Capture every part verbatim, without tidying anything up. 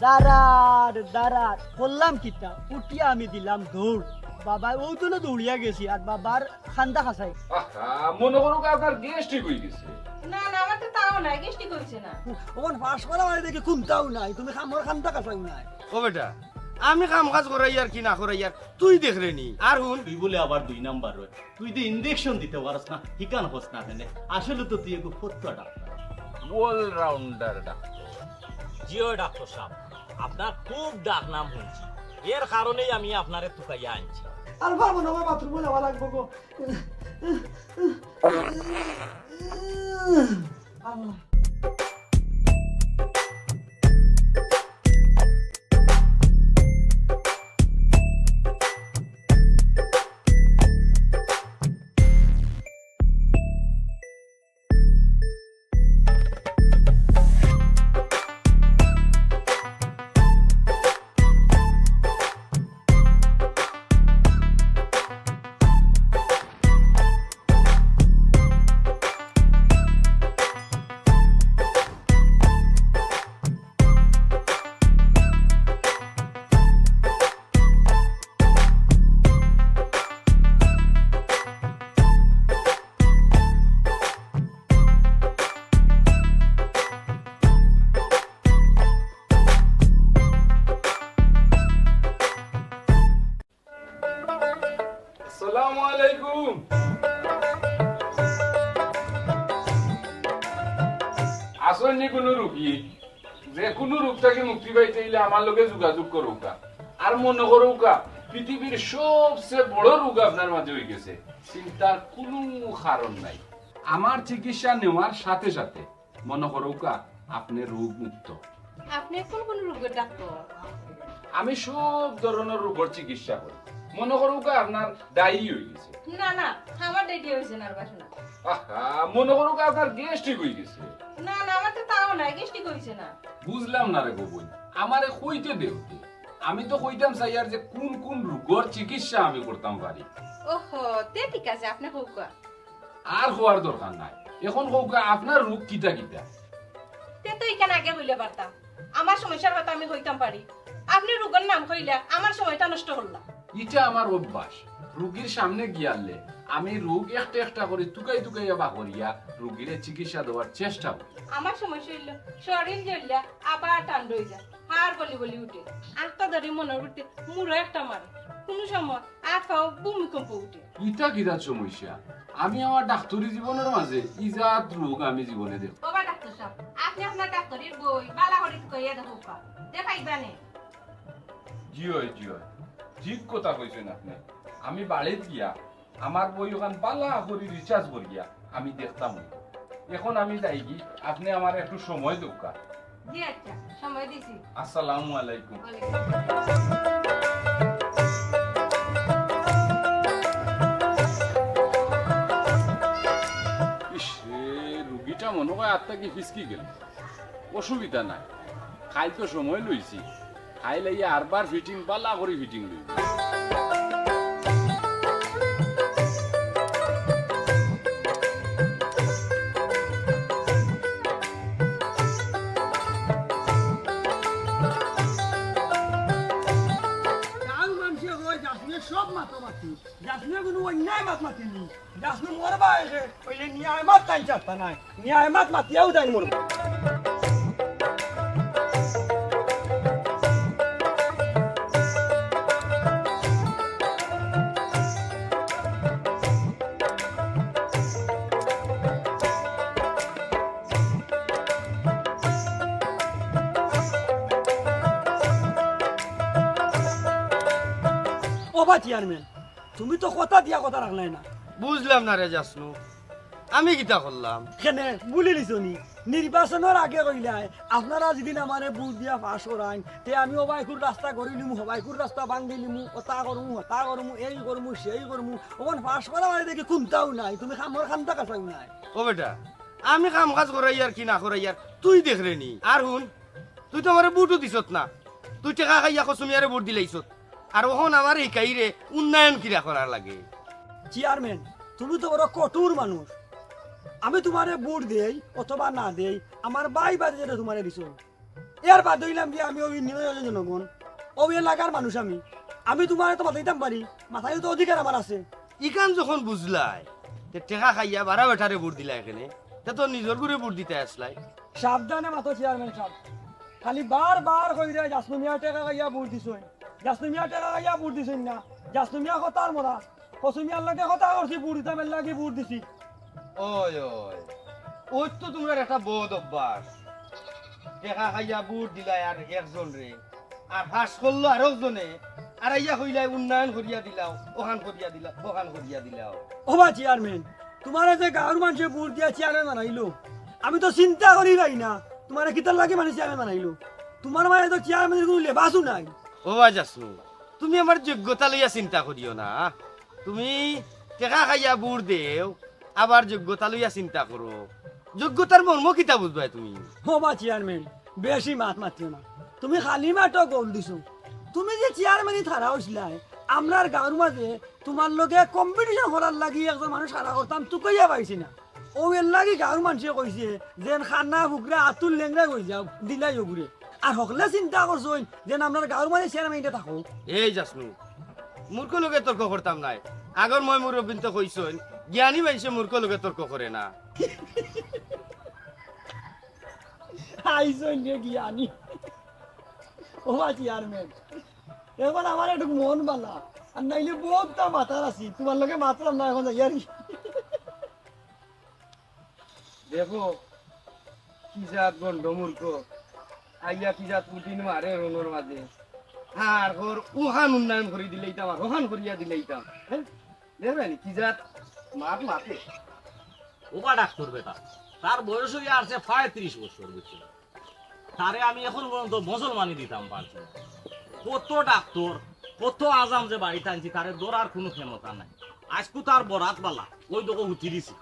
দাঁড়ার, দাঁড়ার, করলাম কিতা? উঠিয়া আমি দিলাম দৌড়। বাবা, অউ তো না দৌড়িয়া গেছি, আর বাবার খান্দা খাসাই। আহা, মনো করউক্কা আপনার গ্যাস্ট্রিক অইগেছে। না, না, আমার তো তাও নাই, গ্যাস্ট্রিক অইছে না। অখন পাস করা মানে দেখি কুন্তাউ নাই, তুমি কামর খান্দা খাসাও নাই। ও বেটা, আমি কাম কাজ করাইয়ার কি না করাইয়ার, তুই দেখরে নি। আর হুন, তুই বুলে আবার দুই নাম্বার অয়। তুই তো ইনজেকশন দিতে পারস না, হিকান হস না কেনে? আসলে তো তুই এগু ফতুয়া ডাক্তার। All rounder ডাক্তার। জি অয় ডাক্তার সাব, আপনার খুব ডাক নাম হুনছি, এর কারণেই আমি আপনারে তুকাইয়া আনছি। আর বাবা, আমার বাথরুমো যাওয়া লাগবো গো। আল্লাহ। আসসালামু আলাইকুম। আছইন নি কুনু রুগী? যে কুনু রোগ থাকি মুক্তি পাইতে অইলে আমার লগে যোগাযোগ করউক্কা। আর মনো করউক্কা, পৃথিবীর সবচে বড় রোগ আপনার মাঝে অইগেছে। চিন্তার কুনু কারণ নাই। আমার চিকিৎসা নেওয়ার সাথে সাথে মনো করউক্কা, আপনে রোগ মুক্ত। আপনে কুন কুন রোগর ডাক্তার? আমি সব ধরনর রোগর চিকিৎসা করি। মনো করউক্কা, আপনার ডায়রি অইগেছে। না, না, আমার ডায়রি অইছে না, আর বাসো না। আহা, মনো করউক্কা, আপনার গ্যাস্ট্রিক অইগেছে। না, না, আমার তো তাও নাই, গ্যাস্ট্রিক অইছে না। বুঝলাম না রে গো বইন, আমারে কইতে দেও তে। আমি তো কইতাম চাইয়ার যে কুন কুন রোগর চিকিৎসা আমি করতাম পারি। ওহো, তে ঠিক আছে, আপনে কউক্কা। আর কওয়ার দরকার নাই। অখন কউক্কা, আপনার রোগ কিতা কিতা? তে তো ইখান আগে কইলে পারতা। আমার সমস্যার কথা আমি কইতাম পারি। আপনে রোগর নাম কইলা, আমার সময়টা নষ্ট করলা। ইটা আমার অভ্যাস। রুগীর সামনে গিয়ারলে আমি রোগ একটা একটা করি তুকাই তুকাইয়া বার করিয়া রুগীরে চিকিৎসা দেওয়ার চেষ্টা করি। আমার সমস্যা অইলো, শরীল জ্বলিয়া আবার ঠান্ডা অই যায়, হাড় গলি গলি উঠে, আত্তা ধরি মনর ভিতরে মুড়ো একটা মারে, কুনু সময় আত পাও ভূমিকম্প উঠে। ইটা কিজাত সমস্যা? আমি আমার ডাক্তারি জীবনর মাঝে ইজাত রোগ আমি জীবনে দেখ। ওবা ডাক্তার সাব, আপনে আপনার ডাক্তারির বই বালা করি তুকাইয়া দেখউক্কা। দেখাইবা নে। জি অয়, জি অয়। ঠিক কথা কইছইন আপনে। আমি বাড়িত গিয়া আমার বই অখান বালা করি research করিয়া আমি দেখতাম। অখন আমি যাইগি, আপনে আমারে একটু সময় দেউক্কা। জি আচ্ছা, সময় দিছি। আসসালামু আলাইকুম। ওয়ালাইকুম। ইস রে, রুগীটা মনো কয় আত থাকি ফিসকি গেল। অসুবিধা নাই, কাইল তো সময় লইছি, কাইল আইয়া আরবার ফিটিং বালা করি ফিটিং লইমু। গাঁওর মানষে কয়, যাসনে সব মাতামাতি, যাসনে কুনু অন্যায় মাত মাতিনি। যাসনে মরবা এসে, অইলে নিয়ায় মাত তাইন চারতা নাই। নিয়ায় মাত মাতিয়াউ তাইন মরবা। ওবা চেয়ারম্যান, তুমি তো কথা দিয়া কথা রাখলায় না। বুঝলাম না রে যাসনু, আমি কিতা করলাম? কেনে, ভুলি গেছো নি? নির্বাচনর আগে কইলায়, আপনারা যেদিন আমারে ভোট দিয়া পাশ করাইন, তে আমি অবাইকুর রাস্তা গড়ি লিমু, হবাইকুর রাস্তা ভাঙ্গি লিমু, অতা করমু, হতা করমু, এই করমু, সেই করমু। অখন পাশ করা মানে দেখি কুন্তাউ নাই, তুমি কামর খান্দা কাছাউ নাই। ও বেটা, আমি কাম কাজ করাইয়ার কি না করাইয়ার, তুই দেখরে নি। আর হুন, তুই তো আমারে ভোটও দিছত না, তুই টেকা খাইয়া কসুমিয়ারে ভোট দিলাইছত। আর অখন আমারে হিকাইরে উন্নয়ন কিরা করার লাগে। চেয়ারম্যান, তুমি তো বড় কঠোর মানুষ। আমি তুমারে ভোট দেই অথবা না দেই, আমার ভাই বাদে যেটা তুমারে দিছো। এর বাদে অইলাম গিয়া আমি অউ নিরীহ জনগণ, অউ এলাকার মানুষ আমি। আমি তুমারে তো মাতাইতাম পারি, মাতানির তো অধিকার আমার আছে। ইখান যখন বুঝলায়, তে টেকা খাইয়া বারা বেটারে ভোট দিলায় কেনে, তে তো নিজর ঘুরে ভোট দিতায় আছলায়। সাবধানে মাতো চেয়ারম্যান সাব, খালি বার বার কইরায় জাসনু মিয়া টেকা খাইয়া ভোট দিছইন, জাসনু মিয়া টেকা খাইয়া ভোট দিছইন না, জাসনু মিয়া কথার মরা, কসু মিয়ার লগে কথা করছি, ভোট দিতাম এর লাগি ভোট দিছি। ওই, ওই, ওই তো তুমরার একটা বদ অভ্যাস। টেকা খাইয়া ভোট দিলায় আর একজনরে, আর পাশ করলো আরক জনে, আর আইয়া কইলায় উন্নয়ন করিয়া দিলাও, অখান করিয়া দিলাও, অখান করিয়া দিলাও। ও বা চেয়ারম্যান, তুমারে যে গাঁওর মানষে ভোট দিয়া চেয়ারম্যান বানাইলো, আমি তো চিন্তা করি পাই না, তুমারে কিতার লাগি মানুষ চেয়ারম্যান বানাইলো। তুমার মাঝে তো চেয়ারম্যানের কুনু লেবাসও নাই। ও বা জাসনু, তুমি আমার যোগ্যতা লইয়া চিন্তা করিও না। তুমি টেকা খাইয়া ভোট দেও, আবার যোগ্যতা লইয়া চিন্তা করো। যোগ্যতার মর্ম কিতা বুঝবায় তুমি? ও বা চেয়ারম্যান, বেশি মাত মাতিও না। তুমি খালি মাঠো গোল দিছো। তুমি যে চেয়ারম্যানি খাড়া অইছলায়, আমরার গাঁওর মাঝে তুমার লগে competition করার লাগি একজন মানুষ খাড়া করতাম, তুকাইয়া পাইছি না। অউ এর লাগি গাঁওর মানষে কইছে, যেন কানা ফুকরা আতুর লেংড়া অই যাও, দিলাইও ঘুরে। আর হকলে চিন্তা করছইন, যেন আমরার গাঁওর মাঝে চেয়ারম্যান ইটা থাকো। এই জাসনু, মূর্খ লগে তর্ক করতাম নায়। আগর ময় মুরব্বিন্তে কইছইন, জ্ঞানী মানষে মূর্খ লগে তর্ক করে না। আইছইন রে জ্ঞানী। ও বা চেয়ারম্যান, এখন আমার একটু মন বালা, আর নাইলে বউততা মাতার আছি, তুমার লগে মাতরাম না, এখন যাইয়ার। দেখো, কি জাত গন্ডমূর্খ, আইয়া কি জাত পুটিন মারে রুনর মাঝে। আর কর, অখান উন্নয়ন করি দিলাইতাম, আর অখান করিয়া দিলাইতাম। হ্যাঁ? দেখরায়নি, কি জাত মাত মাতে। ও বা ডাক্তর বেটা, তার বয়স অইয়া আরছে প্রায় ত্রিশ বছর, বুঝছো? তারে আমি এখন পর্যন্ত মুসলমানি দিতাম পারছি না। কত ডাক্তর, কত আজাম যে বাড়িত আনছি, তারে ধরার কুনু ক্ষমতা নাই। আইজকু তার বরাত বালা, অউ দেখো হুতি দিছি।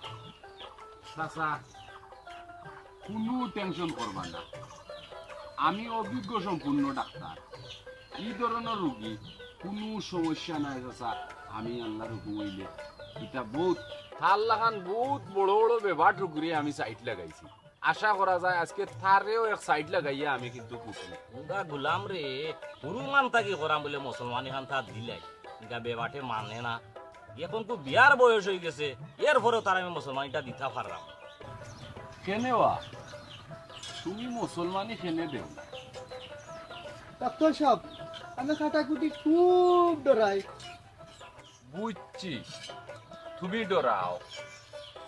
চাচা, কুনু tension করবা না, আমি অভিজ্ঞ সম্পূর্ণ ডাক্তার। ই ধরনর রুগী কুনু সমস্যা নাই চাচা, আমি আল্লার হুকুম অইলে ইতা বউত, তার লাখান বউত বড় বড় বেবাট রুগীরে আমি side লাগাইছি। আশা করা যায় আইজকে তারেও এক side লাগাইয়া আমি কিন্তু খুশি। উন্দা গুলাম রে, হুরু মান থাকি করাম বুলে মুসলমানি খান তার দিলাই, ইটা বেবাটে মানে না। এখন তো বিয়ার বয়স অইগেছে, এরপরেও তার আমি মুসলমানিটা দিতা পাররাম। কেনে বা? তুমি মুসলমানি কেনে দেও না? ডাক্তর সাব, আমি কাটাকুটি খুব ডরাই। বুঝছি, তুমি ডরাও।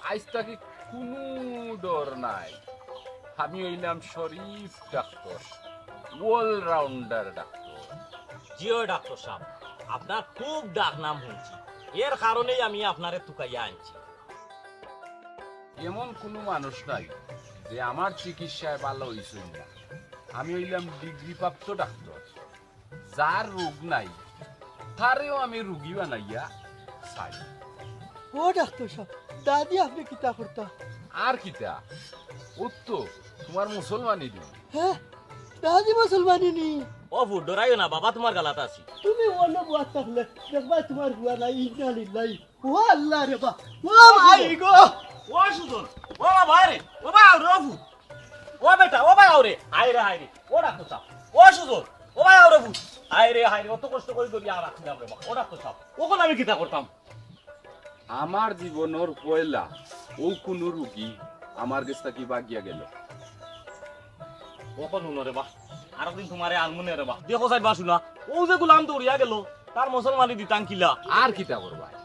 আইজ থাকি কুনু ডর নাই। আমি অইলাম শরীফ ডাক্তর, all-rounder ডাক্তর। জি অয় ডাক্তর সাব, আপনার খুব ডাক নাম হুনছি, এর কারণেই আমি আপনারে তুকাইয়া আনছি। এমন কুনু মানুষ নাই যে আমার চিকিৎসায় ভালা অইছইন না। আমি অইলাম ডিগ্রিপ্রাপ্ত ডাক্তর। যার রোগ নাই, তারেও আমি রুগী বানাইয়া ছাড়ি। ও ডাক্তর সাব, দাদি আপনে কিতা করতা? আর কিতা? অউ তো তুমার মুসলমানি দিন। হ্যাঁ, দাদি মুসলমানি নি? ও ফুত, ডরাইও না, বাবা তুমার গালাত আছি। তুমি অনো বুয়াত থাকলে, দেখবায় তুমার বুয়া নাই, ইন্না লিল্লাহি। ও আল্লাহ রে বা, ও ভাই গো। ও সুজন, ও বাবা রে, ও বাবা রে, ও ফুত। ও বেটা, ও ভাই আও রে, হায় রে, হায় রে, ও ডাক্তর সাব, ও সুজন, ও ভাই আও রে ফুত, হায় রে, হায় রে, অত কষ্ট করি ধরি আর রাখছিলাম রে বা, ও ডাক্তর সাব, অখন আমি কিতা করতাম? আমার জীবনর পয়লা অউ কুনু রুগী আমার গেছ থাকি ভাগিয়া গেল। অখন হুনো রে বা, আরক দিন তুমারে আনমুনে রে বা। দেখো সাইড বা হুনা, অউ যে গুলাম দৌড়িয়া গেল, তার মুসলমানি দিতাম কিলা? আর কিতা করবায়?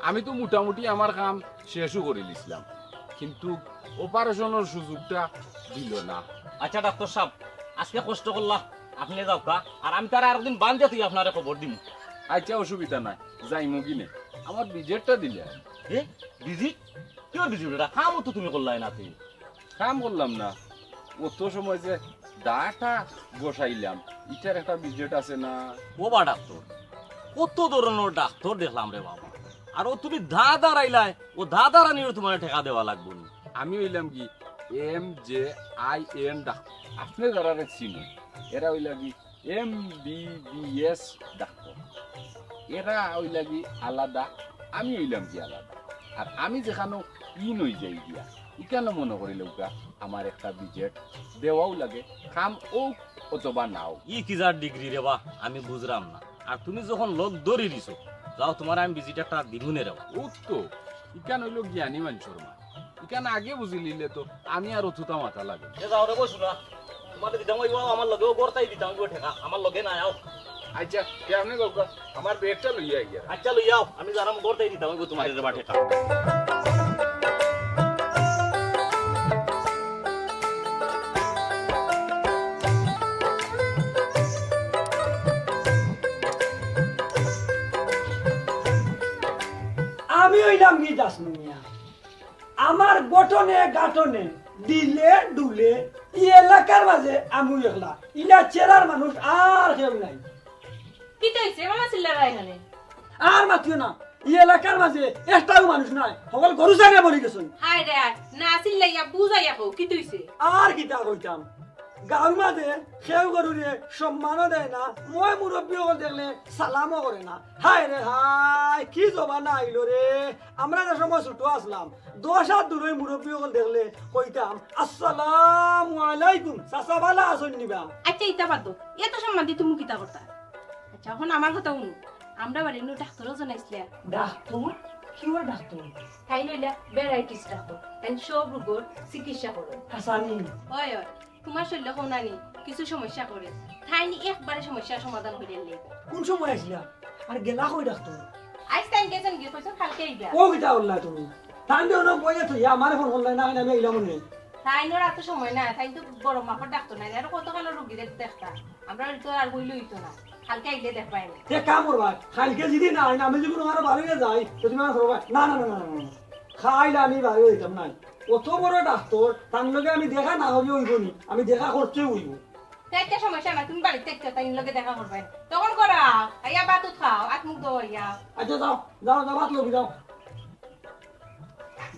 আমি তো মোটামুটি আমার কাম শেষও করিলিছলাম, কিন্তু অপারেশনর সুযোগটা দিল না। আচ্ছা ডাক্তর সাব, আইজকে কষ্ট করলা, আপনে যাউক্কা, আর আমি তারে আরক দিন বান্ধিয়া থুই আপনারে খবর দিমু। আচ্ছা, অসুবিধা নাই, যাইমু গিনে। আমার ভিজিটটা দিলে। এ? ভিজিট? কিওর ভিজিট ইটা? কামও তো তুমি করলায় না তে। কাম করলাম না, অত সময় যে দাটা ঘষাইলাম, ইটার একটা ভিজিট আছে না? ও বা ডাক্তর, কত ধরনর ডাক্তর দেখলাম রে বাবা। আর অউ তুমি দা দাঁড়াইলায়, অউ দা দাঁড়ানিরও তুমারে টেকা দেওয়া লাগবো নি। আমি অইলাম কি M J I N doctor, আপনে যারারে চিনইন, এরা অইলা কি M B B S doctor. এরা অইলা কি আলাদা, আমি অইলাম কি আলাদা। আর আমি যেখানো ইন অই যাই গিয়া, ইখানো মনো করিলউক্কা আমার একটা ভিজিট দেওয়াও লাগে, কাম অউক অথবা না অউক। ই কিজার ডিগ্রি রে বা, আমি বুঝরাম না। আর তুমি যখন লগ ধরি দিছো, যাও, তুমারে আমি ভিজিট একটা দিমুনে রে বা। অউ তো, ইখান অইলো জ্ঞানী মানষর মাত। ইখান আগে বুঝিলিলে তো আমি আর অতটা মাথা লাগে। এ যাও রে বা, হুনো। তুমারে দিতাম অইবো, আমার লগেও গড়তাই দিতাম অইবো টেকা, আমার লগে না আও। আইচ্ছা, তে আপনে কউক্কা, আমার ব্যাগটা লইয়া আইয়া। আইচ্ছা, লইয়া আও, আমি যাইরাম গড়তাই দিতাম অইবো তুমারে রে বা টেকা। আমি অইলাম কি দাস মিয়া? আমার গঠনে গাঠনে, দিলে ডুলে, ই এলাকার মাঝে আমি একলা। ইলা চেরার মানুষ আর কেউ নাই। কিতা অইছে? মামা চিল্লারা এখানে। আর মাতিও না, ই এলাকার মাঝে একটাও মানুষ নাই। হকল গরু ছাগলে ভরি গেছইন। হায় রে হায়, না চিল্লাইয়া বুঝাইয়া কও, কিতা অইছে? আর কিতা কইতাম, গাঁওর মাঝে কেউ গরুরে সম্মানও দেয় না, ময় মুরব্বি অকল দেখলে সালামও করে না। হায় রে হায়, কি জমানা আইলো রে। আমরা যে সময় ছোট আছলাম, দশ হাত দূরই মুরব্বি অকল দেখলে কইতাম, "আসসালামু আলাইকুম, চাচা ভালা আছইন নি বা?" আইচ্ছা, ইতা বাদ দেও, এত সম্মান দি তুমি কিতা করতা? আইচ্ছা, অখন আমার কথা হুনো, আমরার বাড়িত নু ডাক্তর একজন আইছলা। ডাক্তর? Cure doctor? তাইন অইলা ভ্যারাইটিস ডাক্তর, তাইন সব রোগর চিকিৎসা করইন। হাছানি? অয়, অয়। তুমার শরীলো কও না নি, কিছু সমস্যা করে। তাইন একবারে সমস্যার সমাধান করিয়া লইবা। কুন সময় আইছলা? আর গেলা কই ডাক্তর? আইজ তাইন গেছইন গি, কইছইন কাইলকে আইবা। ও কিতা করলা তুমি? তাইন তো অনো বইয়া থইয়া আমারে ফোন করলা না, আমি আইলাম অনে। তাইনর অত সময় নাই, তাইন তো বড় মাপর ডাক্তর নায়, আর কত কালো রুগী দেখ-, দেখতা। আমরার তো আর বইলে অইতো না, কাইলকে আইলে দেখবায়নে। তে কাম করবা, কাইলকে যদি না আইন, আমি যদি তুমার বাড়িত যাই, তে তুমি আমার করবা। না, না, না, না, না, না। কাইল আমি বাড়িত যাইতাম নায়। অত বড় ডাক্তর, তান লগে আমি দেখা না করিয়া অইবো নি? আমি দেখা করতে অইবো। তে একটা সমস্যা না, তুমি বাড়িত থাকো, তাইন লগে দেখা করবায়। তখন করো, আইয়া ভাত উত খাও, আত মুখ ধও আইয়া। আইচ্ছা, যাও, যাও, যাও, ভাত লবি, যাও।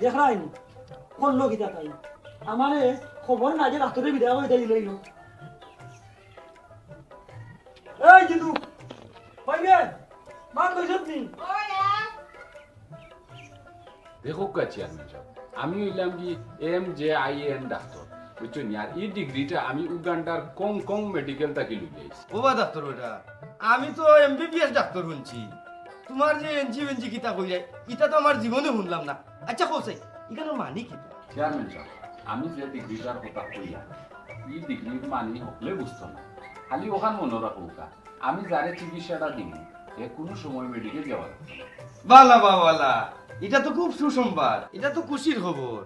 দেখরায়নি, করলো কিতা তাইন? আমারে খবর না দিয়া ডাক্তরে বিদায় করি দিলাইলো। এই জিতু, কই রে? ভাত লইছত নি? দেখউক্কা চেয়ারম্যান সাব, আমি অইলাম কি M J I N doctor, বুঝছো নি? আর ই ডিগ্রিটা আমি উগান্ডার কং কং মেডিকেল থাকি লইয়া আইছি। ও বা ডাক্তর বেটা, আমি তো M B B S doctor হুনছি, তুমার যে এন জি মেন জি কিতা কইরায়, ইতা তো আমার জীবনে হুনলাম না। আইচ্ছা, কও চাই, ইখানর মানি কিতা? চেয়ারম্যান সাব, আমি যে ডিগ্রিটার কথা কইয়ার, ই ডিগ্রির মানি হকলে বুঝতো না। খালি অখান মনো রাখউক্কা, আমি যারে চিকিৎসাটা দিমু, হে কুনু সময় মেডিকেল যাওয়া লাগতো না। বালা বা বালা, ইটা তো খুব সুসংবাদ, ইটা তো খুশির খবর।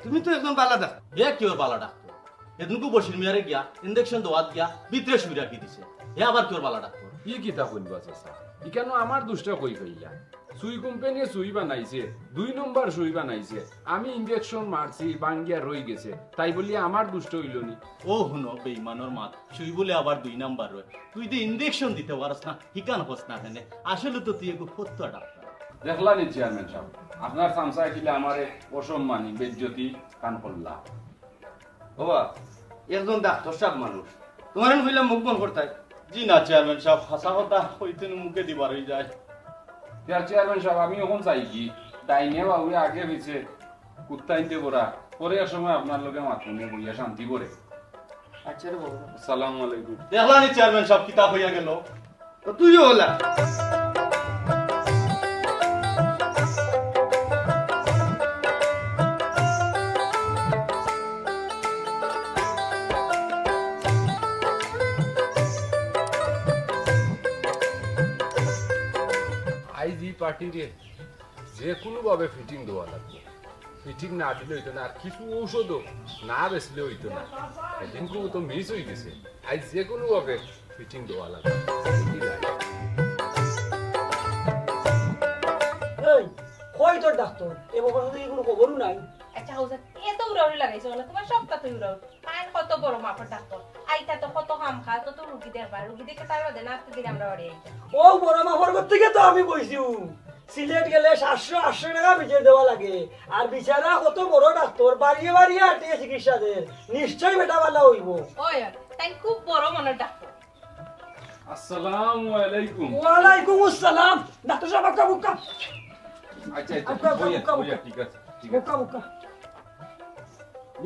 তুমি তো একজন বালা ডাক্তর। হে কিওর বালা ডাক্তর? হেদিনকু বশির মিয়ারে গিয়া ইনজেকশন দেওয়াত গিয়া ভিতরে শুই রাখি দিছে। হে আবার কিওর বালা ডাক্তর? ই কিতা কইন বা চাচা? ইখানো আমার দুষটা কই পাইলা? সুই কোম্পানিয়ে সুই বানাইছে, দুই নম্বর সুই বানাইছে। আমি ইনজেকশন মারছি, ভাঙ্গিয়া রই গেছে। তাই বলি আমার দুষটা অইলো নি? ও হুনো, বেইমানর মাত, সুই বুলে আবার দুই নাম্বার অয়। তুই যে ইনজেকশন দিতে পারস না, হিখান কস না কেনে? আসলে তো তুই এগু ফতুয়া ডাক্তর। দেখলা নি চেয়ারম্যান সাব, আপনার চামচায় কিলা আমারে অসম্মানী, বেইজ্জতি কান করলা। ও বা, একজন ডাক্তর সাব মানুষ, তুমারে কইলাম মুখ বন্ধ করতায়। জি না চেয়ারম্যান সাব, হাছা কথা কইতে নু মুখেদি বার অই যায়। ইয়া চেয়ারম্যান সাব, আমি অখন চাই কি, ডাইনে বাউয়ে আগে পিছে কুত্তাইন্তে বড়া, পরে এক সময় আপনার লগে মাতমুনে বইয়া শান্তি করে। আইচ্ছা রে বাবা। আসসালামু আলাইকুম। দেখলা নি চেয়ারম্যান সাব কিতা কইয়া গেল? তো তুইও অলা। আইজ ই পার্টিরে যে কুনুভাবে ফিটিং দেওয়া লাগবো। ফিটিং না দিলে অইতো না, আর কিছু ঔষধও না বেচলে অইতো না। হেদিনকু তো মিস অই গেছে, আইজ যে কুনুভাবে ফিটিং দেওয়া লাগবো। এই, কই তোর ডাক্তর? এ বাবার সাথে কুনু খবরও নাই। আইচ্ছা, হউছে, এত উড়াউড়ি লাগাইছো কেনে? তুমার সবতা তো উড়াউড়ি। তাইন কত বড় মাপর ডাক্তর, আইতা তো কত কাম কাজ, কত রুগী দেখবা, রুগী দেখে তার বাদে না আস্তে দিলে আমরা বাড়ি আইতা। ও বড় মাপর করতে গিয়ে তো আমি বইছি। সিলেট গেলে সাতশো আটশো টেকা বিচার দেওয়া লাগে, আর বিচারা কত বড় ডাক্তর, বাড়িয়ে বাড়িয়ে আটিয়ে চিকিৎসা দের, নিশ্চয়ই বেটা বালা অইবো। ওই, ওই, তাইন খুব বড় মনর ডাক্তর। আসসালামু আলাইকুম। ওয়ালাইকুম আসসালাম। ডাক্তর সাব, আক্কা বুক্কা। আচ্ছা, আচ্ছা, আচ্ছা, বইয়া, বইয়া, বইয়া। ঠিক আছে, ঠিক আছে। বউক্কা, বউক্কা।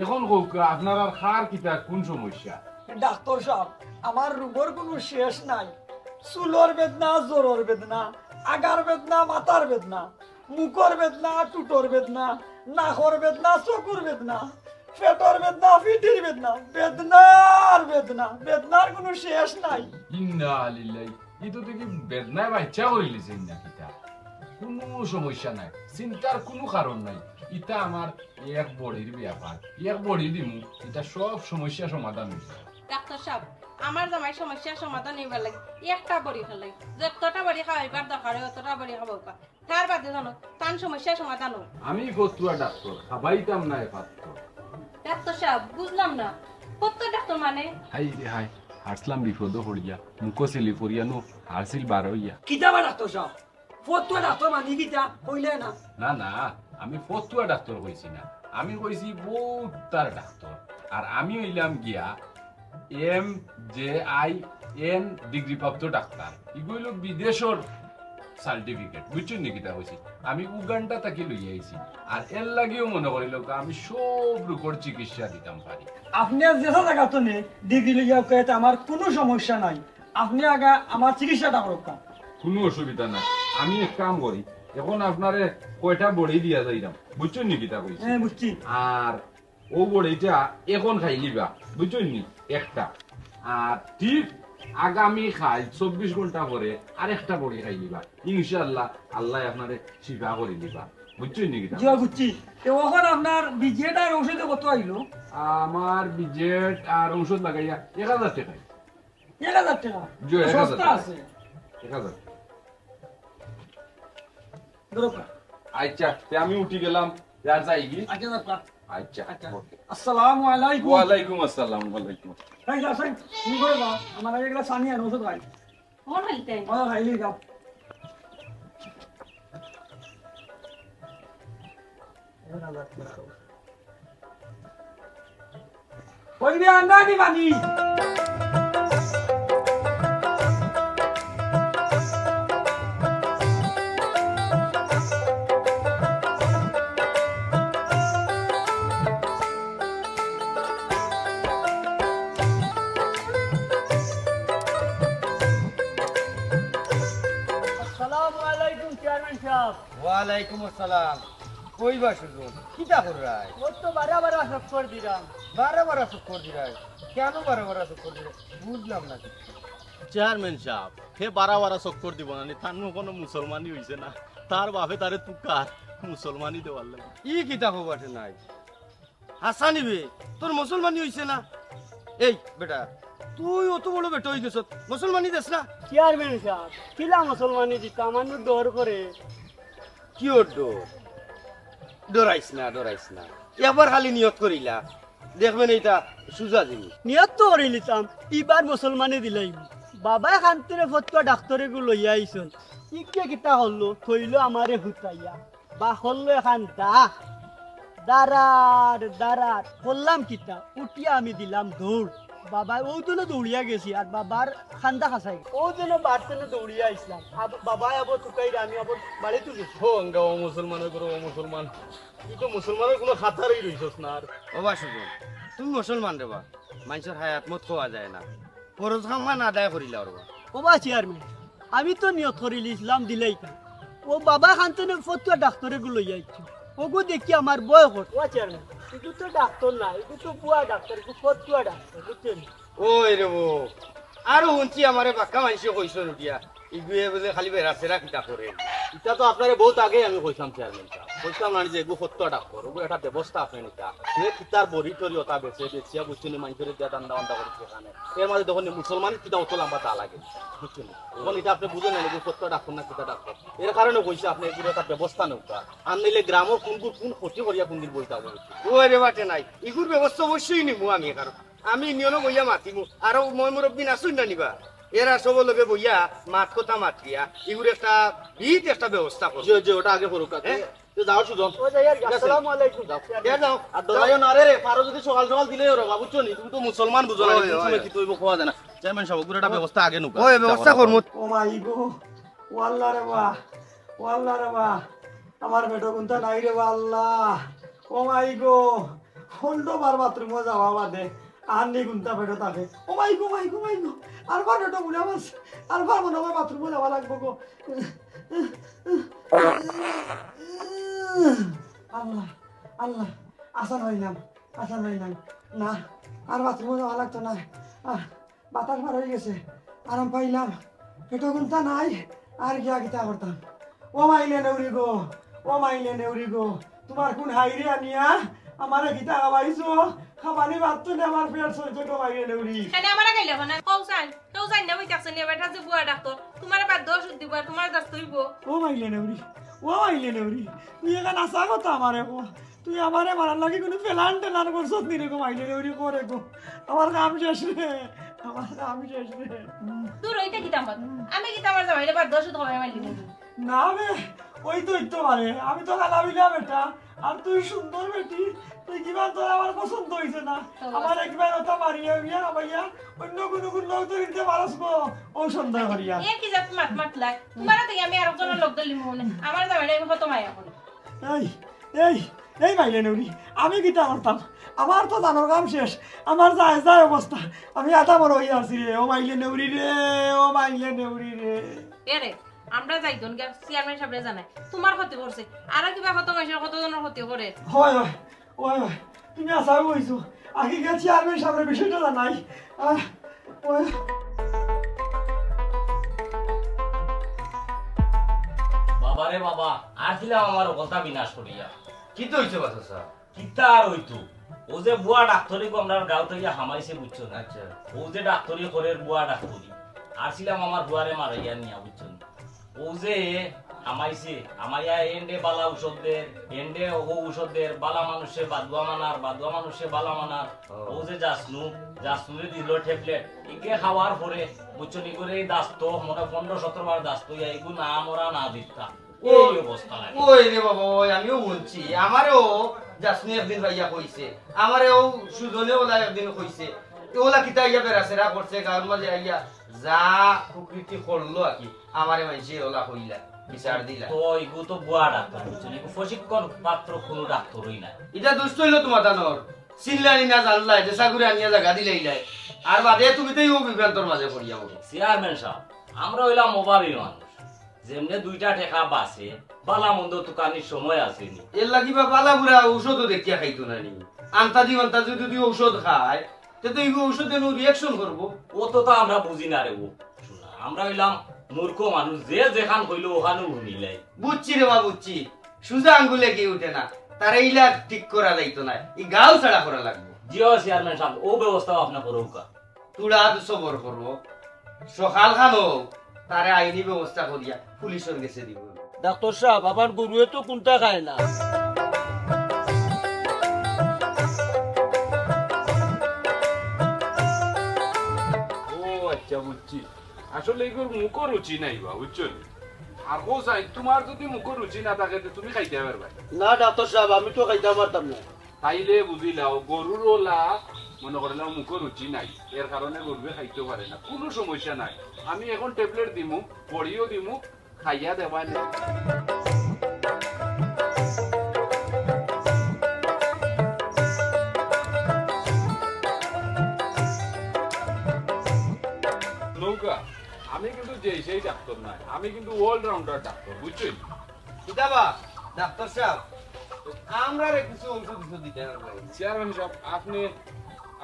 এখন কউক্কা, আপনারার কার কিতা কুন সমস্যা? ডাক্তর সাব, আমার রোগর কুনু শেষ নাই। চুলর বেদনা, জড়র বেদনা, আগার বেদনা, মাথার বেদনা, মুখর বেদনা, টুটর বেদনা, নাকর বেদনা, চকুর বেদনা, পেটর বেদনা, পিঠির বেদনা, বেদনার বেদনা, বেদনার কুনু শেষ নাই। ইন্না লিল্লাহি। ই তো দেখি বেদনায় বাইচ্চা করিলিছে না কিতা? কুনু সমস্যা নাই, চিন্তার কুনু কারণ নাই। ইতা আমার এক বড়ির ব্যাপার, এক বড়ি দিমু, ইতা সব সমস্যা সমাধান অইযিবো। ডাক্তর সাব, আমার জামাইর সমস্যা সমাধান অইবার লাগি একটা বড়ি খাইলাই, যতটা বড়ি খাওয়াইবার দরকার অয়, অতটা বড়ি খাওয়াউক্কা। তার বাদে জানো, তান সমস্যা সমাধান অয়। আমি ফতুয়া ডাক্তর, খাবাইতাম না এ পাত্র। ডাক্তর সাব, বুঝলাম না, ফতুয়া ডাক্তর মানে? হায় রে হায়, হারছিলাম বিপদো পড়িয়া, মুখো সিলি পড়িয়া নু, হারছিল বার অইয়া। কিতা বা ডাক্তর সাব? ফতুয়া ডাক্তর মানি কিতা? কইলে না। না, না, আমি ফতুয়া ডাক্তর কইছি না, আমি কইছি বউতার ডাক্তর। আর আমি অইলাম গিয়া M J I N degree প্রাপ্ত ডাক্তর। ইগু অইলো বিদেশর সার্টিফিকেট, বুঝছইন নি কিতা কইছি? আমি উগান্ডা থাকি লইয়া আইছি। আর এর লাগিও মনে করিলাউক্কা আমি সব রোগর চিকিৎসা দিতাম পারি। আপনে যেতা জাগাত নে ডিগ্রি লইয়া আউক্কা, এতে আমার কুনু সমস্যা নাই। আপনে আগে আমার চিকিৎসাটা করউক্কা। কুনু অসুবিধা নাই, আমি এক কাম করি, এখন আপনারে কয়টা বড়ি দিয়া যাইরাম, বুঝছইন নি কিতা কইছি? হ্যাঁ, বুঝছি। আর অউ বড়িটা এখন খাইলিবা, বুঝছইন নি? একটা। আর ঠিক আগামী কাইল চব্বিশ ঘন্টা পরে আরেকটা বড়ি খাইলিবা। ইনশাআল্লাহ, আল্লায় আপনারে শিফা করিলিবা। বুঝছইন নি কিতা? জি, বুঝছি। তে অখন আপনার ভিজিট আর ঔষধে কত আইলো? আমার ভিজিট আর ঔষধ লাগাইয়া এক হাজার টেকা। এক হাজার টেকা? জি, এক হাজার সস্তা টেকা। আছে। এক হাজার। ধরো কা। আচ্ছা, তে আমি উঠি গেলাম, আর যাইগি? আচ্ছা, যাও কা। আচ্ছা, আচ্ছা। ওকে। আসসালামু আলাইকুম। ওয়ালাইকুম আসসালাম, ওয়ালাইকুম আসসালাম। এই যা, সাইন, তুমি করে দাও। আমার আগে একটা সানি আনো, ওষুধ খাই। কোন হইতে? ও, খাইলি যাও। ওই রে, আন্ডা দি পানি। আসসালামু আলাইকুম চেয়ারম্যান সাহেব। ওয়ালাইকুম আসসালাম। কই বা সুজন, কিতা কররায়? ওই তো বারা বারা চক্কর দিরাম। বারা বারা চক্কর দিরায়? কেনে বারা বারা চক্কর দিরায়? বুঝলাম না কিচ্ছু। চেয়ারম্যান সাহেব, হে বারা বারা চক্কর দিবো না নি, তার নু কুনু মুসলমানি অইছে না, তার বাপে তারে তুকার মুসলমানি দেওয়ার লাগি। ই কিতা কও বাটে নাই? হাছা নি বে, তোর মুসলমানি অইছে না? এই বেটা, তুই অত বড় বেটা অইগেছত, মুসলমানি দেস না? চেয়ারম্যান সাব, কিলা মুসলমানি দিতাম, আমার ডর করে। কিওর ডর? ডরাইস না, ডরাইস না, একবার খালি নিয়ত করিলা, দেখবে নে ইটা সুজা জিনিস। নিয়ত তো করিলিতাম, ইবার মুসলমানি দিলাইমু। বাবায় কান্তরে ফতুয়া ডাক্তরে গু লইয়া আইছইন, ইগে কিতা করলো, থইলো আমারে হুতাইয়া। বা করলো এখান দা, দাঁড়ার, দাঁড়ার। করলাম কিতা? উঠিয়া আমি দিলাম দৌড়। বাবায় অউ দিনও দৌড়িয়া গেছি, আর বাবার কান্দা খাসাই। অউ দিনও বাড়িত দৌড়িয়া আইছলাম। আব-, বাবায় আবার তুকাইরা, আমি আবার বাড়িত গেছি। ও আঙ্গা, ও মুসলমানর ঘরো, ও মুসলমান। তুই তো মুসলমানর কুনু খাতারই রইছস না আর। ও বা সুজন, তুমি মুসলমান রে বা, মানষর হায়াত মউত কওয়া যায় না। ফরজ কাম খান আদায় করিলাও রে বা। ও বা চেয়ারম্যান, আমি তো নিয়ত করিলিছলাম দিলাইতাম। অউ বাবা কান্তনে ফতুয়া ডাক্তরে গু লইয়া আইছে। অগু দেখি আমার ভয় করে। ও চেয়ারম্যান, ইগু তো ডাক্তর না, ইগু তো ভুয়া ডাক্তর, ইগু ফতুয়া ডাক্তর, বুঝছইন? ওই রে ও, আরো হুনছি আমারে বাক্কা মানষে কইছইন উঠিয়া, ইগুয়ে বুলে খালি বেড়া-ছেড়া কিতা করে। ইটা তো আপনারে বউত আগেউ আমি কইছলাম চেয়ারম্যান সাব, কইছলাম না যে এগু ফতুয়া ডাক্তর, অগু একটা ব্যবস্থা আপনে নিতা। হে কিতার বড়ি টড়ি অতা বেচে, বেচিয়া বুঝছইন নি, মানষরে দিয়া ধান্দা-বান্দা করে সেখানে। এর মাঝে দেখইন নি মুসলমানর কিতা অত লাম্বা দা লাগে, বুঝছইন নি? অখন ইটা আপনে বুঝইন না, এগু ফতুয়া ডাক্তর না কিতা ডাক্তর। এর কারণে কইছি আপনে এগুর একটা ব্যবস্থা নেউক্কা। আর নাইলে গ্রামর কুনগুর কুন ক্ষতি করিয়া কুনদিন বইতা অইবো। ওই রে বাটে নাই, ইগুর ব্যবস্থা অবশ্যই নিমু আমি, কারণ আমি ইউনিয়নো বইয়া মাতিমু, আরো ময়-মুরব্বিন আছইন না নি বা, এরা সবর লগে বইয়া মাত-কথা মাতিয়া ইগুর একটা বিহিত একটা ব্যবস্থা করমু। জি, জি, ওটা আগে করউক্কা। হ্যাঁ? তে যাও সুজন। ও যাই আর কি, ঠিক আছে? আসসালামু আলাইকুম। যাও। কে যাও? আর ডরাইও না রে, রে, পারো যদি সকাল সকাল দিলাইও রে বা, বুঝছো নি? তুমি তো মুসলমান, বুঝো না, ওই, কোন ওই, সময় ওই। কিতা অইবো কওয়া যায় না। চেয়ারম্যান সাব, অগুরে একটা ব্যবস্থা আগে নেউক্কা। ওই, ব্যবস্থা করমু। ও মাই গো, ও আল্লাহ রে বা, ও আল্লাহ রে বা। আমার পেটো কুন্তা নাই রে বা আল্লাহ। ও মাই গো, খন্ড বার বাথরুমো যাওয়া বাদে আর নি কুন্তা পেটো থাকে। ও মাই গো, মাই গো, মাই গো, আর বার পেটো বুড়া মাছ, আর বার মনে হয় বাথরুমো যাওয়া লাগবো গো। আল্লাহ, আল্লাহ, আসান হইলাম, আসান হইলাম। না, আর বাথরুমো যাওয়া লাগতো না। আহ, বাতাস বার হয়ে গেছে, আরাম পাইলাম। পেটো কুন্তা নাই, আর গিয়া কিতা করতাম। ও মাইলে নেউরি গো, ও মাইলে নেউরি গো, তোমার কোন হাইরে আনিয়া আমারে কিতা খাওয়াইছো? খাবানি ভাত তো নে, আমার পেট চলছে গো মাইলে নেউরি। কেনে আমারে খাইলে এখন? কও চাই, কেউ জানি না, ওই দেখছে নিয়ে বেটা যে বুয়া ডাক্তার, তোমারে বাদ দোষ দিব আর তোমার দাস তুইব। ও মাইলে নেউরি, ও মাইলে নেউরি, তুই এখান আসা কথা আমারে কো। তুই আমারে মারার লাগি কোনো প্ল্যান ট্যান করছস নি রে গো, মাইলে রে ওরে করে গো। আমার কাম শেষ রে, আমার কাম শেষ রে। দূর, ওইটা কিতা মাত? আমি কিতা আমার জামাইরে বাদ দশ তো ভাই মাইলি নি। না রে, ওই তো, ওই তো মারে, আমি তো কালা বিলা বেটা, আর তুই সুন্দর বেটি, তুই কিবা তোর আমার পছন্দ হইছে না। তো আমার একবার ওটা মারিয়া উড়িয়া না ভাইয়া, অন্য কোনো কোন লোক তো নিতে পারস গো, ও সন্দেহ করিয়া। এ কি জাত মাত মাত লাগ? তোমার তো আমি আর একজনের লোক দিলি মনে, আমার জামাইরে আমি কত মায়া করি। এই, এই, এই মাইলে নেউরি, আমি কিতা করতাম? আমার তো জানোর কাম শেষ, আমার যায় যায় অবস্থা, আমি আধা মরা হইয়া আছি রে, ও মাইলে নেউরি রে, ও মাইলে নেউরি রে। এ রে, আমরা যাই দন গিয়া চেয়ারম্যান সাহেবরে জানাই, তোমার ক্ষতি করছে, আরো কিবা কত মাইনষের কত জনের ক্ষতি করে। হয়, হয়, হয়, হয়, তুমি আসামি হইছো, আগে গিয়া চেয়ারম্যান সাহেবরে বিষয়টা জানাই। আহ, ওই। বাবা রে বাবা, আসিলাম আমার অকলতা বিনাশ করিয়া। কিতা হইছে বাচ্চা সাহেব? কিতা আর হইতো? ও যে বুয়া ডাক্তারি গো আমরার গাঁও থাকি হামাইছে, বুঝছো না? আচ্ছা। ও যে ডাক্তারি করের বুয়া ডাক্তারি, আসিলাম আমার বুয়ারে মারাইয়া নিয়া, বুঝছো না? ও যে হামাইছে, হামাইয়া এন্ডে বালা ঔষধ দের, এন্ডে ও ঔষধ দের, বালা মানুষে বাদুয়া মানার, বাদুয়া মানুষে বালা মানার। ও। ও যে জাসনু, জাসনুরে দিল ট্যাবলেট, ইগে খাওয়ার পরে, বুঝছো নি করে, এই দাস্ত, মনে পনেরো সতেরো বার দাস্ত, ইয়া, এগু না মরা না জিতা। ও, এই অবস্থা লাগে। ওই রে বাবা, ওই আমিও শুনছি। আমারেও জাসনু একদিন ভাইয়া কইছে। আমারেও সুজনে ওলা একদিন কইছে। তো ওলা কিতা আইয়া বেড়াছেড়া করছে, গাঁওর মাঝে আইয়া যা কুকীর্তি করলো আর কি। আমারে মাইনষে ওলা কইলা, বিচার দিলা। তো ইগু তো বুয়া ডাক্তার, বুঝছো নি? ইগু প্রশিক্ষণ প্রাপ্ত কোনো ডাক্তারই না। ইটা দুষ্ট হইলো তোমার তানোর। চিনলাই না জানলাই, যে সাগুরে আনিয়া জাগা দিলাইলাই। আর বাদে তুমি তো ইউ বিভ্রান্তর মাঝে পড়িয়া বলো। চেয়ারম্যান সাহেব, আমরা হইলাম অভাবী মানুষ। যেমনে দুইটা টেকা বাঁচে, বালা মন্দ তুকানির সময় আছে নি। এর লাগি বা বালা বুরা ঔষধও দেখিয়া খাইতো না নি। আন্তাজি মান্তাজি যদি ঔষধ খায়, তে তো ইগু ঔষধে নু reaction করবো। ও তো, তো আমরা বুঝি না রে ও। শোনা, আমরা হইলাম মূর্খ মানুষ, যে যেখান কইলো ওখানেও হুনিলাই। বুঝছি রে বা, বুঝছি। সুজা আঙ্গুলে কি উঠে না, তারে ইলা ঠিক করা যাইতো না। ই গাঁও ছাড়া করা লাগবো। জি ও চেয়ারম্যান সাহেব, ও ব্যবস্থাও আপনি করুকা। তুড়া তো সবর করো, সকাল খানো তারে আইনি ব্যবস্থা করিয়া পুলিশের গেছে দিব। ডাক্তার সাহেব, আমার গরুয়ে তো কুন্তা খায় না। ও আচ্ছা, বুঝছি। আসলে এগুর মুখো রুচি নাই বা, বুঝছো নি? আর কো চাই, তোমার যদি মুখো রুচি না থাকে, তে তুমি খাইতে পারবায় না। না ডাক্তার সাহেব, আমি তো খাইতাম পারতাম না। তাইলে বুঝিলাও, গরুর ওলা মনে করিলাও মুখো রুচি নাই, এর কারণে গরুয়ে খাইতে পারে না, কোনো সমস্যা নাই। আমি এখন ট্যাবলেট দিমু, বড়িও দিমু, খাইয়া দেবা নি। নৌকা, আমি কিন্তু যেই সেই ডাক্তার নাই, আমি কিন্তু all rounder ডাক্তার, বুঝছো নি? কিতা বা, ডাক্তার সাহেব, আমরারে কিছু ঔষধ কিছু দিতে পারবেন? চেয়ারম্যান সাহেব, আপনি,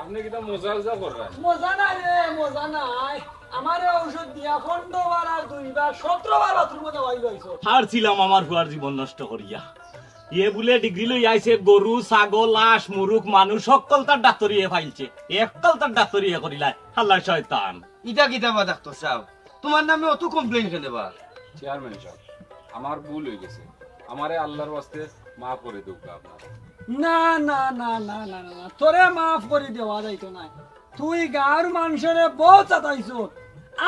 আপনি কিতা মজা উজা করবেন? মজা নাই রে, মজা নাই। আমারে ঔষধ দিয়া পনেরো বার আর দুইবার সতেরো বার বাথরুমে যাওয়াই লইছো। হারছিলাম আমার ফুয়ার জীবন নষ্ট করিয়া। এ বুলে ডিগ্রি লই আইছে, গরু, ছাগল, হাঁস, মুরুগ, মানুষ, হক্কলতার ডাক্তারি এ ফাইলছে। হক্কলতার ডাক্তারি এ করিলায়। হালার শয়তান। ইটা কিতা বা ডাক্তার সাহেব? তোমার নামে অত complain কেনে বা? চেয়ারম্যান সাহেব, আমার ভুল হয়ে গেছে, আমারে আল্লাহর ওয়াস্তে মাফ করে দেউক্কা আপনারা। না, না, না, না, না, না, না, তোরে মাফ করি দেওয়া যাইতো না। তুই গাঁওর মানুষরে বহুত চাতাইছত,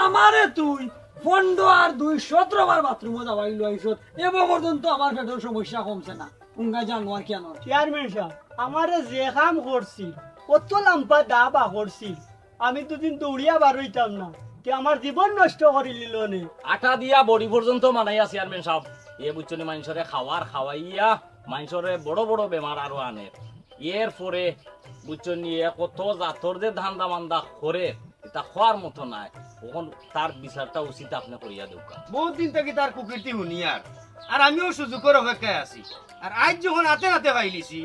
আমারে তুই পনেরো আর দুই সতেরো বার বাথরুমে যাওয়াই লইছত, এব পর্যন্ত আমার পেটর সমস্যা কমছে না। উঙ্গা জানোয়ার কেন? চেয়ারম্যান সাহেব, আমারে যে কাম করছিল, অত লাম্বা দা বা করছিল, আমি দুদিন দৌড়িয়া বার হইতাম না, তে আমার জীবন নষ্ট করি লিল নে। আটা দিয়া বড়ি পর্যন্ত মানাইয়া চেয়ারম্যান সাহেব, এ বুঝছো নি, মানষরে খাওয়ার, খাওয়াইয়া মানষরে বড় বড় বেমার আরো আনে। এরপরে বুঝছো নি, এ কত জাতর যে ধান্দা মান্দা করে, ইতা কওয়ার মতো নায়। অখন তার বিচারটা উচিত আপনে করিয়া দেউক্কা। বউত দিন থাকি তার কুকীর্তি হুনিয়ার, আর আমিও সুযোগর অপেক্ষায় আছি। আর আইজ যখন আতে আতে পাইলিছি,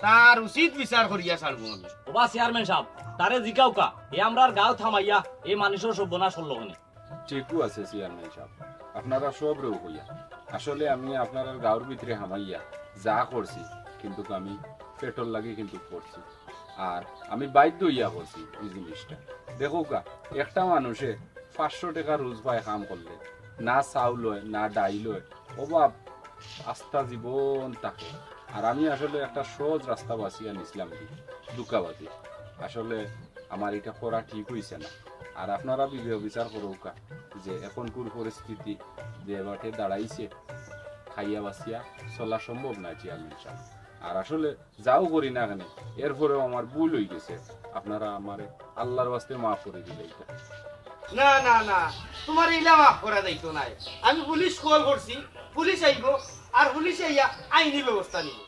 তার উচিত বিচার করিয়া ছাড়মু আমি। ওবা চেয়ারম্যান সাব, তারে জিকাউক্কা, এ আমরার গাঁও থামাইয়া এ মানষর সর্বনাশ করলো কেনে? ঠিকউ আছে চেয়ারম্যান সাব, আপনারা সবরেউ কইয়া। আসলে আমি আপনারার গাঁওর ভিতরে হামাইয়া যা করছি, কিন্তুক আমি পেটর লাগি কিন্তুক করছি। আর আমি বাধ্য অইয়া করছি ই জিনিসটা। দেখউক্কা, একটা মানষে পাঁচশো টেকা রুজ পায় কাম করলে, না চাউল অয়, না ডাইল অয়, অভাব আস্তা জীবন থাকে। আর আমি আসলে একটা সহজ রাস্তা বাছিয়া নিছলাম কি, ধুকাবাজি। আসলে আমার ইটা করা ঠিক অইছে না। আর আপনারা বিবেক বিচার করউক্কা যে অখনকুর পরিস্থিতি যে বাটে দাঁড়াইছে, খাইয়া বাঁচিয়া চলা সম্ভব নায় চেয়ারম্যান সাব। আর আসলে যাও করি না কেনে, এরপরেও আমার ভুল অইগেছে, আপনারা আমারে আল্লার ওয়াস্তে মাফ করি দিলাইতা। না, না, না, তুমারে ইলা মাফ করা যাইতো নায়। আমি পুলিশ কল করছি, পুলিশ আইবো, আর পুলিশ আইয়া আইনি ব্যবস্থা নিবো।